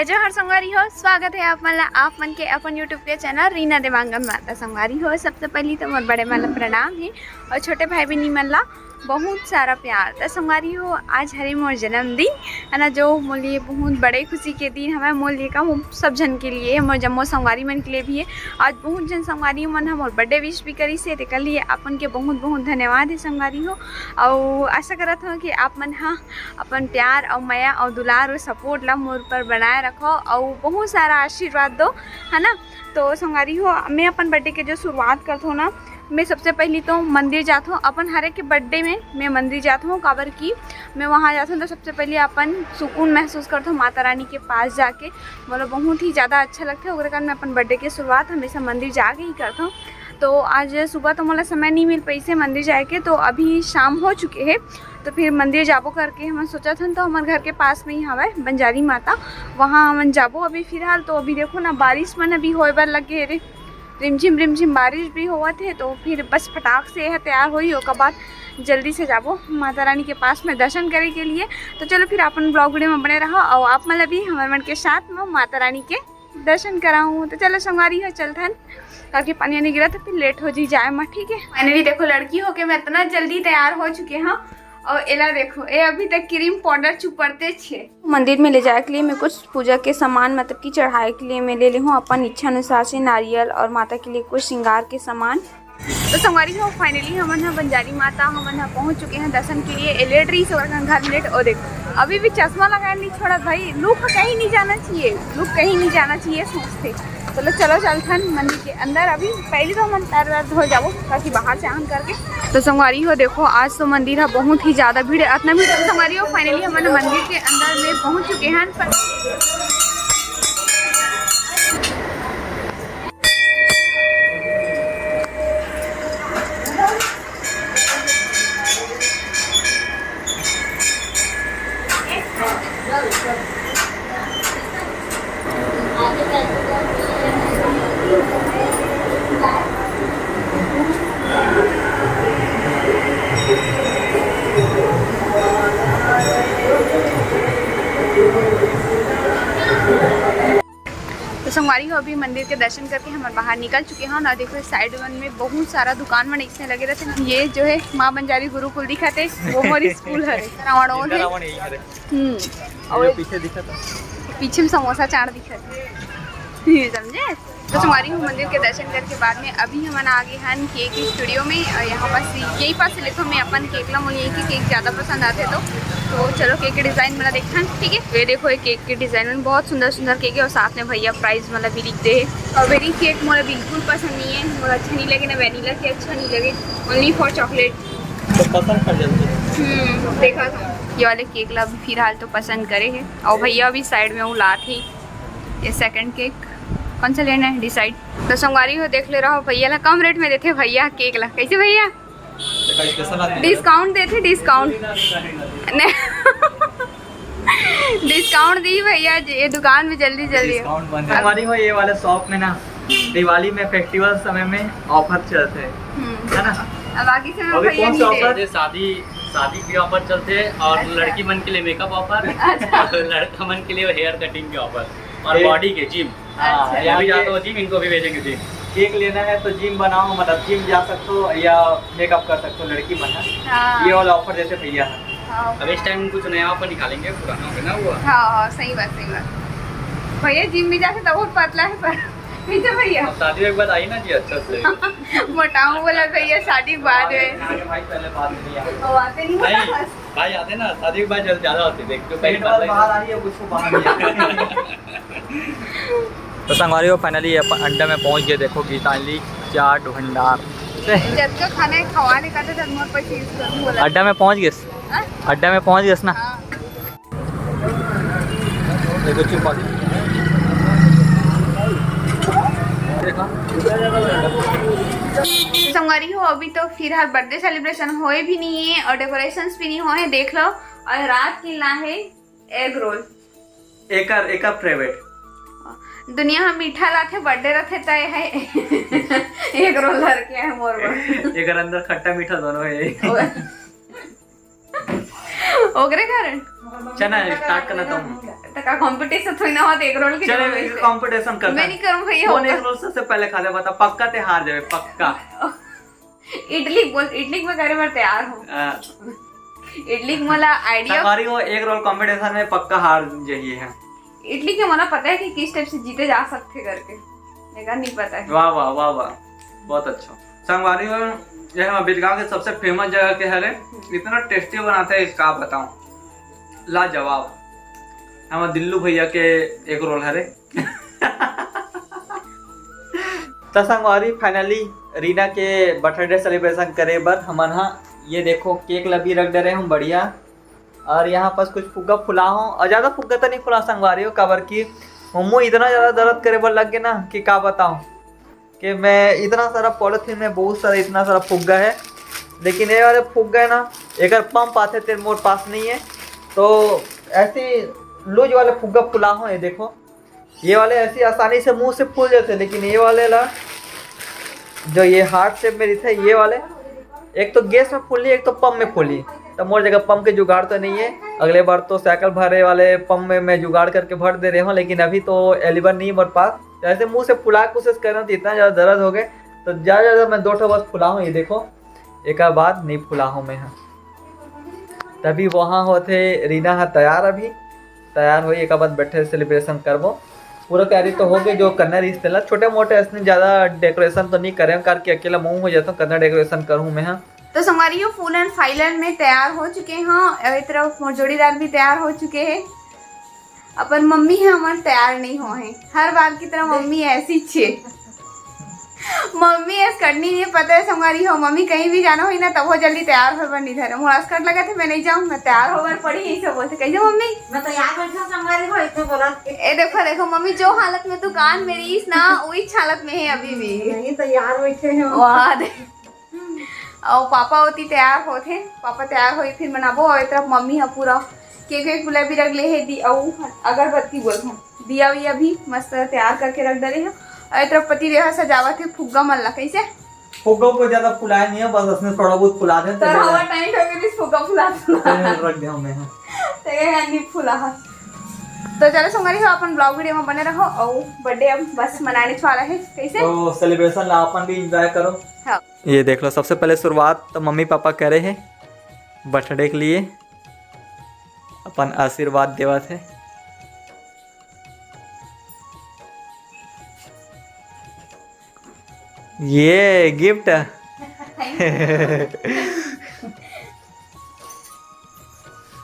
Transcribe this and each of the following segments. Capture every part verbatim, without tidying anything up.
जोहार संगवारी हो, स्वागत है आप मन ला, आप मन के अपन YouTube के चैनल रीना देवांगन माता। संगवारी हो, सबसे पहली तो मोर बड़े मन ला प्रणाम है और छोटे भाई बहनी मन ला बहुत सारा प्यार। तो संगवारी हो, आज हरे मोर जन्मदिन है ना, जो मोर लिए बहुत बड़े खुशी के दिन हवे। मोर लिए का, वो सब झन के लिए है, मोर जम्मो संगवारी मन के लिए भी है। आज बहुत झन संगवारी मन ह मोर बर्थडे विश भी करिस है, तेकर लिए अपन के बहुत बहुत धन्यवाद है संगवारी हो। और आशा करत हूँ कि आप मन ह अपन प्यार और मया और दुलार और सपोर्ट ला मोर पर बनाए रखो और बहुत सारा आशीर्वाद दो, है ना। तो संगवारी हो, मैं अपन बर्थडे के जो शुरुआत करत हूँ ना, मैं सबसे पहली तो मंदिर जात हूँ। अपन हर एक के बर्थडे में मैं मंदिर जात हूँ, काबर कि मैं वहाँ जात हूँ तो सबसे पहले अपन सुकून महसूस करत हूँ माता रानी के पास जाके। मोला बहुत ही ज़्यादा अच्छा लगता है, ओकरे कारण मैं अपन बर्थडे के शुरुआत हमेशा मंदिर जाके ही करत हूँ। तो आज सुबह तो मोला समय नहीं मिल पाइस हे मंदिर जाए के, तो अभी शाम हो चुके है, तो फिर मंदिर जाबो करके हमन सोचत हन। तो हमर घर के पास में ही हवय बंजारी माता, वहाँ हमन जाबो अभी फिलहाल। तो अभी देखो ना, बारिश मन अभी होए बर लग गे रे, रिमझिम रिमझिम बारिश भी होवत है, तो फिर बस फटाक से यह तैयार होई, ओकर बाद जल्दी से जाबो माता रानी के पास में दर्शन करे के लिए। तो चलो फिर अपन ब्लॉग वीडियो में बने रहो और आप मन ला भी हमर मन के साथ में माता रानी के दर्शन कराऊँ। तो चलो संगवारी हो, चलथन, ताकि पानी वानी गिरत है, फिर लेट हो जी जाए मा, ठीक है। फाइनली देखो, लड़की होके मैं इतना जल्दी तैयार हो चुके हूँ और एला देखो, ये अभी तक क्रीम पाउडर चुपड़ते छे। मंदिर में ले जाए के लिए मैं कुछ पूजा के सामान, मतलब कि चढ़ाए के लिए मैं ले ले हूँ अपन इच्छा अनुसार से नारियल और माता के लिए कुछ श्रृंगार के सामान। तो संगवारी हो, फाइनली हमन ह बंजारी माता, हमन ह पहुंच चुके हैं दर्शन के लिए। ए लेट रही से ओकर घर लेट। ओ देखो, अभी भी चश्मा लगाए नहीं छोड़ा भाई, लुक कहीं नहीं जाना चाहिए, लुक कहीं नहीं जाना चाहिए सोचते। चलो चलो चलथन मंदिर के अंदर। अभी पहले तो हमन पैर वैर धो जाबो, ताकि बाहर से आन करके। तो संगवारी हो देखो, आज तो मंदिर है बहुत ही ज्यादा भीड़ है, इतना भीड़। तो संगवारी हो, फाइनली हमन मंदिर के अंदर में पहुंच चुके हैं। तो संगवारी हो, अभी मंदिर के दर्शन करके हमन बाहर निकल चुके हन। और देखो, साइड वन में बहुत सारा दुकान मन ऐसे लगे रहते हैं। ये जो है माँ बंजारी गुरुकुल दिखाते, वो मोर स्कूल हरे। रावण वो है। रावण यही हरे। हम्म। और पीछे दिखा था, पीछे में समोसा चाट दिखा था। समझे? तो संगवारी हो, मंदिर के दर्शन करके बाद में अभी हमन आ गए हन केक स्टूडियो में। और यहाँ पास, यही पास से लेथो मैं अपन केक ला, मोला यही के केक ज्यादा पसंद आते। तो तो चलो, केक के डिजाइन मन ला देखथन, ठीक है। ये देखो, ये केक के डिजाइन मन बहुत सुंदर सुंदर केक है, और साथ में भैया प्राइस मन ला भी लिख दे है। स्ट्रॉबेरी केक मोला बिल्कुल पसंद नहीं है, मोला अच्छा नहीं लगे ना, वैनिला केक अच्छा नहीं लगे, only for chocolate। तो पसंद पड़ जाते हैं। हम्म, देखा था। ये वाले केक ला अभी फिलहाल तो पसंद करे है, और भैया अभी साइड में उलात ही। ये सेकंड केक कौन सा लेना है, डिसाइड। तो संगवारी हो, देख ले रहो, भैया ला कम रेट में देते भैया केक ला। कैसे भैया? डिस्काउंट देते, डिस्काउंट। डिस्काउंट दी भैया जी, ये दुकान में जल्दी जल्दी। डिस्काउंट बंद है। हमारी हो ये वाले शॉप में ना, दिवाली में, फेस्टिवल समय में ऑफर चलते हैं, हम्म। है ना? अब आगे से मैं अभी भैया कौन सा नहीं दे। ऑफर? शादी, शादी के ऑफर चलते हैं और अच्छा। लड़की मन के लिए मेकअप ऑफर, अच्छा। और लड़का मन के लिए हेयर कटिंग के ऑफर और ये बॉडी के जिम। हाँ, अच्छा। ये भी जाता हो जिम, इनको भी भेजेंगे जिम। केक लेना है तो जिम बनाओ, मतलब जिम जा सकते हो या मेकअप कर सकते हो, लड़की बना। हाँ। ये वाला ऑफर जैसे भैया है। हाँ। अब इस टाइम कुछ नया ऑफर निकालेंगे, पुराना हो गया ना वो। हाँ, हाँ, सही बात, सही बात। भैया जिम में जाके तो बहुत पतला है, पर पीछे भैया। अब शादी के बाद आई ना जी, अच्छा से। मोटाऊ बोला भैया, शादी के बाद है। आगे भाई पहले बात नहीं है। वो आते नहीं नहीं। होता। भाई आते ना, शादी के बाद जल्द ज्यादा होते, देख, जो पहले पेट वाला बात बाहर आ रही है, उसको बाहर नहीं आ रही। तो संगवारी हो, फाइनली अपन अड्डा में पहुंच गए। देखो, गीतांजलि चाट भंडार। जब जो खाना है, खवा ले, कहते, "जब मोर पैसे यूज़ करूँ," बोला। अड्डा में पहुंच गए। हाँ? अड्डा में पहुंच गए ना। हाँ। देखो, चुपा देखा। संगवारी हो, अभी तो फिलहाल बर्थडे सेलिब्रेशन होए भी नहीं है और डेकोरेशंस भी नहीं होए, देख लो। और रात के ला है एग रोल। एकर, एकर फेवरेट। दुनिया ह मीठा लाथे, बर्थडे रथे, तय है एग रोल धर के है मोर बर। एकर अंदर खट्टा मीठा दोनों है। ओ-, ओकरे कारण। चना स्टार्ट करना तो। तो का कंपटीशन थोड़ी ना होता एग रोल के चलो, जगह एक पे। कंपटीशन करते मैं हैं। नहीं करूँ भैया, कौन होगा। एग रोल सबसे पहले खा ले, बता, पक्का ते हार जावे, पक्का। इडली बोल, इडली में करे बर तैयार हो। हाँ। इडली के मोला आइडिया। संगवारी हो, एग रोल कंपटीशन में पक्का हार जाइए है। इडली के मोला पता है कि किस टाइप से जीते जा सकते करके, लेकिन नहीं पता है। वाह, वाह, वाह, वाह, बहुत अच्छा। संगवारी हो, ये हमारे बिजगांव के सबसे फेमस जगह के हरे, इतना टेस्टी बनाते हैं, का बताऊं, लाजवाब। हमारे दिल्लू भैया के एग रोल हरे। त संगवारी, finally रीना के बर्थडे सेलिब्रेशन करे बर हमन हा, ये देखो, केक ल भी रख डरे हूँ बढ़िया। और यहाँ पास कुछ फुग्गा फुला हूँ, और ज़्यादा फुग्गा तो नहीं फुला संगवारी हो, काबर कि मुँह इतना ज़्यादा दर्द करे बर लग गए ना कि का बताऊँ, कि मैं इतना सारा पॉलिथीन में बहुत सारा, इतना सारा फुग्गा है, लेकिन ये वाले फुग्गा है ना, एकर पंप आते तेरे मोर पास नहीं है, तो ऐसे लूज वाले फुग्गा फुला हूँ। ये देखो, ये वाले ऐसी आसानी से मुंह से फूल जाते, लेकिन ये वाले ला, जो ये हार्ट शेप में रहते हैं, ये वाले एक तो गैस में फूली, एक तो पंप में फूली। तो मोर जगह पंप के जुगाड़ तो नहीं है, अगले बार तो साइकिल भरे वाले पंप में मैं जुगाड़ करके भर दे रहे हूँ, लेकिन अभी तो एलिबर नहीं मेरे पास। तो ऐसे मुंह से फुला कोशिश कर रहे हो तो इतना ज़्यादा दर्द हो गए, तो ज़्यादा ज़्यादा मैं दो ठो बस फुला हूँ। ये देखो, एक बाद नहीं फुला हूँ मैं, हाँ। तभी वहाँ होते रीना हा तैयार, अभी तैयार होई, एक बाद बैठे सेलिब्रेशन करबो। पूरा तैयारी तो हो गई, जो करना रही तेला। छोटे मोटे ऐसने ज़्यादा डेकोरेशन तो नहीं करे, कार के अकेला मुंह हो जाता, करना डेकोरेशन करूँ मैं, हाँ। तो संगवारी हो, फुल एंड फाइनल में तैयार हो चुके हैं। एक तरफ मोर जोड़ीदार भी तैयार हो चुके हैं। अपन मम्मी है, हमर तैयार नहीं हो है, हर बार की तरह मम्मी ऐसी छे। मम्मी एस करनी नहीं पता है संगवारी हो, मम्मी कहीं भी जाना होई ना तब वो जल्दी तैयार होए बर नहीं धरे। मोर अस्कट लगा थे, मैं नहीं जाऊँ, मैं तैयार होए बर पड़ी, यही सब बोलते। कैसे मम्मी? मैं तैयार बैठे हूँ संगवारी हो, इतने बोला। ए देखो, देखो मम्मी, जो हालत में तू कान में रहीस ना, वही हालत में है अभी भी। नहीं, तैयार बैठे हैं। वाह, दे-, और पापा होती तैयार होथे, पापा तैयार होई फिर मनाबो। और ए तरफ मम्मी ह पूरा केक वेक गुलाबी रख ले हे, दी-, अउ अगरबत्ती बोलथन, दिया विया भी मस्त तैयार करके रख डरे हे। और ए तरफ पति देव ह सजावत हे फुग्गा मन ला। कैसे? फुग्गा को ज्यादा फुलाए नहीं है, बस उसने थोड़ा बहुत फुला दे, तो तेरे हवा टाइट हो गई, फुग्गा फुला दे। तेरे रख दे हमने, हाँ। तेरे नहीं फुला है। तो चलो संगवारी हो, अपन ब्लॉग वीडियो में बने रहो। और बर्थडे अब बस मनाने वाला है, कैसे? तो सेलिब्रेशन ला अपन भी एंजॉय करो। हाँ। ये देख लो, सबसे पहले शुरुआत तो मम्मी पापा करे हैं बर्थडे के लिए, अपन आशीर्वाद देवत है। ये गिफ्ट।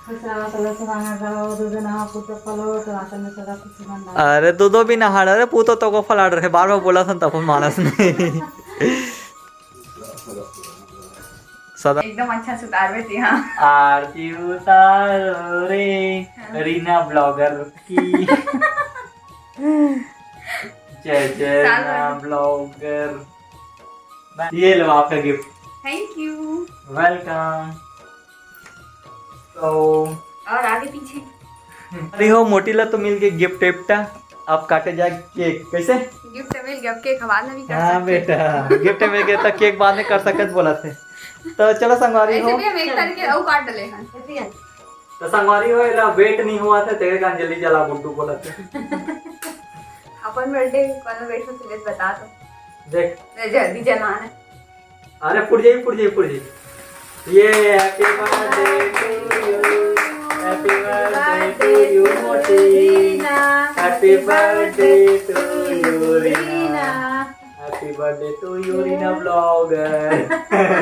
खुश रहो, सदा सुहागन रहो, दू दू नहा पुत्र फलो, तो आंचल में सदा खुशी बन रहो। अरे दू दो भी नहा रहे, पूतो तो को फलाड़ रहे, बार बार बोला था तब मानस नहीं। सदा एकदम अच्छा सुतार में थी, हाँ। आरती उतारो रे, हाँ। रीना ब्लॉगर की। जय जय साल रीना भर। ब्लॉगर। ये लो आपका गिफ्ट। Thank you. वेलकम। तो और आगे पीछे। अरे हो, मोटी ला तो मिल गई गिफ्ट विफ्ट, अब काटे जाए केक। कैसे? गिफ्ट मिल गया, अब केक हवा में भी कर हाँ सकते हैं। बेटा, गिफ्ट मिल गया तो केक बाद में कर सकत बोला थे। तो चलो संगवारी ऐसे हो। भी हम एक तारीख के अउ काट डले हैं। तो संगवारी हो, एला वेट नहीं हुआ था, तेरे का अंजलि जला गुड्डू बोला थे। अपन बर्थडे कौन वेट हो, सुबह बता दो। देख। मैं जल्दी जलाना। अरे फुट जाई, फुट जाई, फुट जाई। ये happy birthday to you, happy birthday to you मोटी, happy birthday to you Reena, happy birthday to you Reena blogger.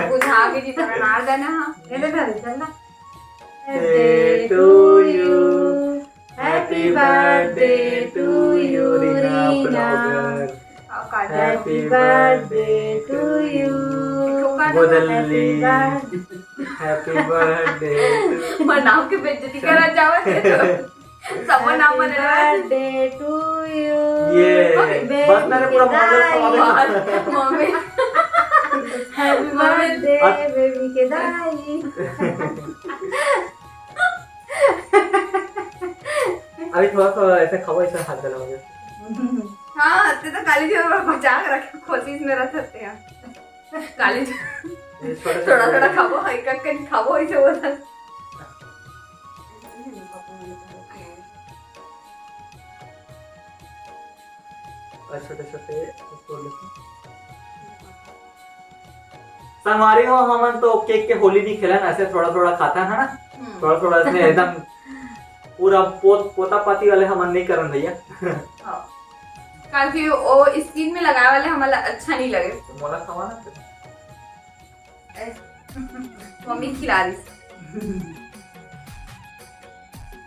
बुझा के जी तोरा नार देना, हाँ। ये दे दे, चल ना। Birthday to you, happy birthday to you Reena blogger. Happy birthday to you। गोदली। Happy birthday to मोर नाम के बेइज्जती करा जावत है तो। सबो नाम बदलवा। Birthday to you। ये, बस मेरे पूरा मोहल्ला खवा दे। मम्मी। Happy birthday, बेबी के दाई। अभी थोड़ा सा ऐसे खाओ, ऐसे हाथ जलाओगे। हाँ, ते तो काली जी बचा के रखे, कोशिश में रह सकते हैं। काली जी। ये छोटे थोड़ा छोटे थोड़ा खाओ, एक एक खाओ, ऐसे बोला। और छोटे छोटे तोड़ लेते हैं। संगवारी हो, हमन तो केक के होली नहीं खेलन, ऐसे थोड़ा थोड़ा खाता है ना, थोड़ा थोड़ा इसमें एकदम पूरा पोत पोता पाती वाले हमन नहीं करन भैया। हाँ। काल फिर वो स्किन में लगाए वाले हमला अच्छा नहीं लगे। तो मोला खवाना फिर। मम्मी खिला रही।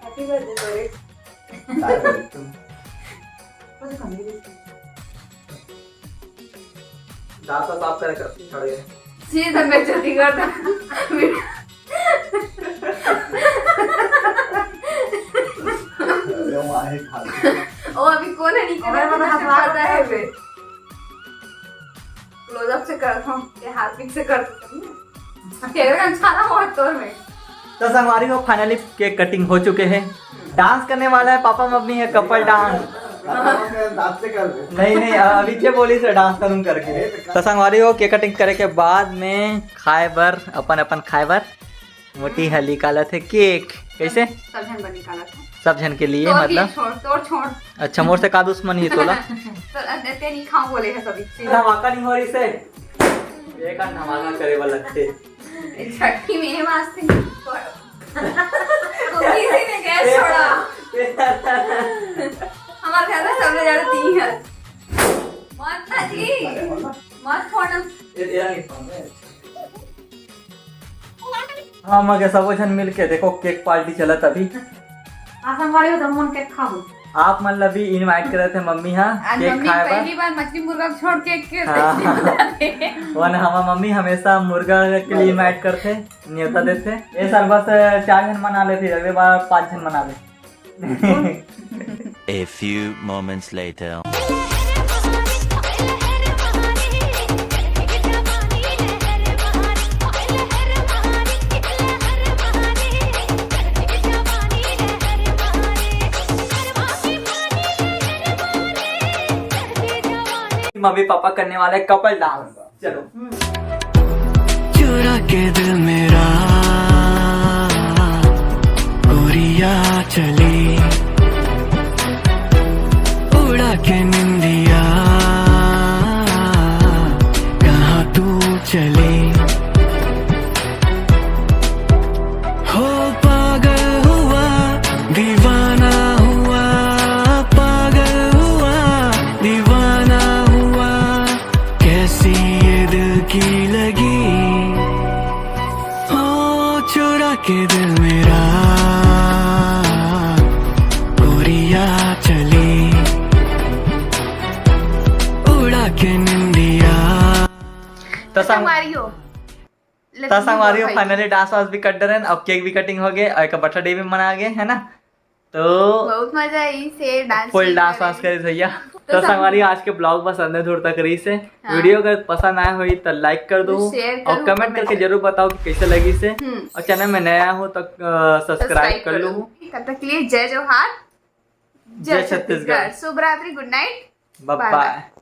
Happy birthday, sorry। दांत तो साफ करे कर खड़े हैं। सीधे मैं जल्दी कर दे। अरे वहाँ है खा ले। ओ अभी कौन है नहीं कौन है, अरे, मतलब, मुझे पता है बे। क्लोजअप से कर, हम ये हाथ पिक से कर दो। तेरे का अच्छा ना हो तोर में। तो संगवारी हो, finally cake cutting हो चुके हैं। Dance करने वाला है पापा मम्मी है, couple dance। दांत से कर दे। नहीं नहीं, अभी के बोली से dance करूँ करके। तो संगवारी हो, cake cutting करे के बाद में खाए बर अपन अपन खाए बर मोटी ह निकालत हे cake। कैसे? सब झन बर निकालत हे। सब झन के लिए तोर मतलब। छोड़, तोर छोड़। अच्छा, मोर से का दुश्मनी तोला? तो अंदर ते नहीं खाओ बोले है सब इच्छे। धमाका नहीं हो रही से। एक आध धमाका करे वाला थे। छठी में ये वास्ते नहीं छोड़। तो किसी ने गैस छोड़ा। हमारे घर में सबसे ज्यादा तीन है। मत ना जी। मत फोड़ना। हाँ, मगे सबो झन मिलके देखो cake party चलत अभी। आसम वाले हो तो मन cake खाबो। आप मन ला भी invite करे थे मम्मी हा आज cake मम्मी खाए बर। पहली बार मछली मुर्गा छोड़ के के हाँ। वन हमार मम्मी हमेशा मुर्गा के लिए invite करथे, न्योता देथे। ये साल बस चार झन मना ले, फिर अगले बार पांच झन मना ले। A few moments later. Mummy papa करने वाले couple dance। चलो। चुरा के दिल मेरा गोरिया चली, उड़ा के निंदिया कहाँ तू चली। हो पागल हुआ, दीवाना हुआ, पागल हुआ, दीवाना हुआ, कैसी ये दिल की लगी। ओ चुरा के दिल मेरा गोरिया चली, उड़ा के निंदिया। तो संग- संगवारी हो। तो संगवारी हो, finally dance वांस भी कर डरेन, अब cake भी cutting हो गए और एक birthday भी मना गए, है ना? तो बहुत मजा आई से डांस फुल डांस वांस करे भैया। तो तो सब- संगवारी, आज के vlog बस अंदर दूर तक रही से। हाँ। वीडियो अगर पसंद आया हो तो like कर दो Share और करो, कमेंट comment करके करो। जरूर बताओ कि कैसे लगी से। हम्म। और चैनल में नया हो तो सब्सक्राइब कर लो। तब तक के लिए जय जोहार, जय छत्तीसगढ़। शुभ रात्रि, गुड नाइट। बाय Bye बाय। bye।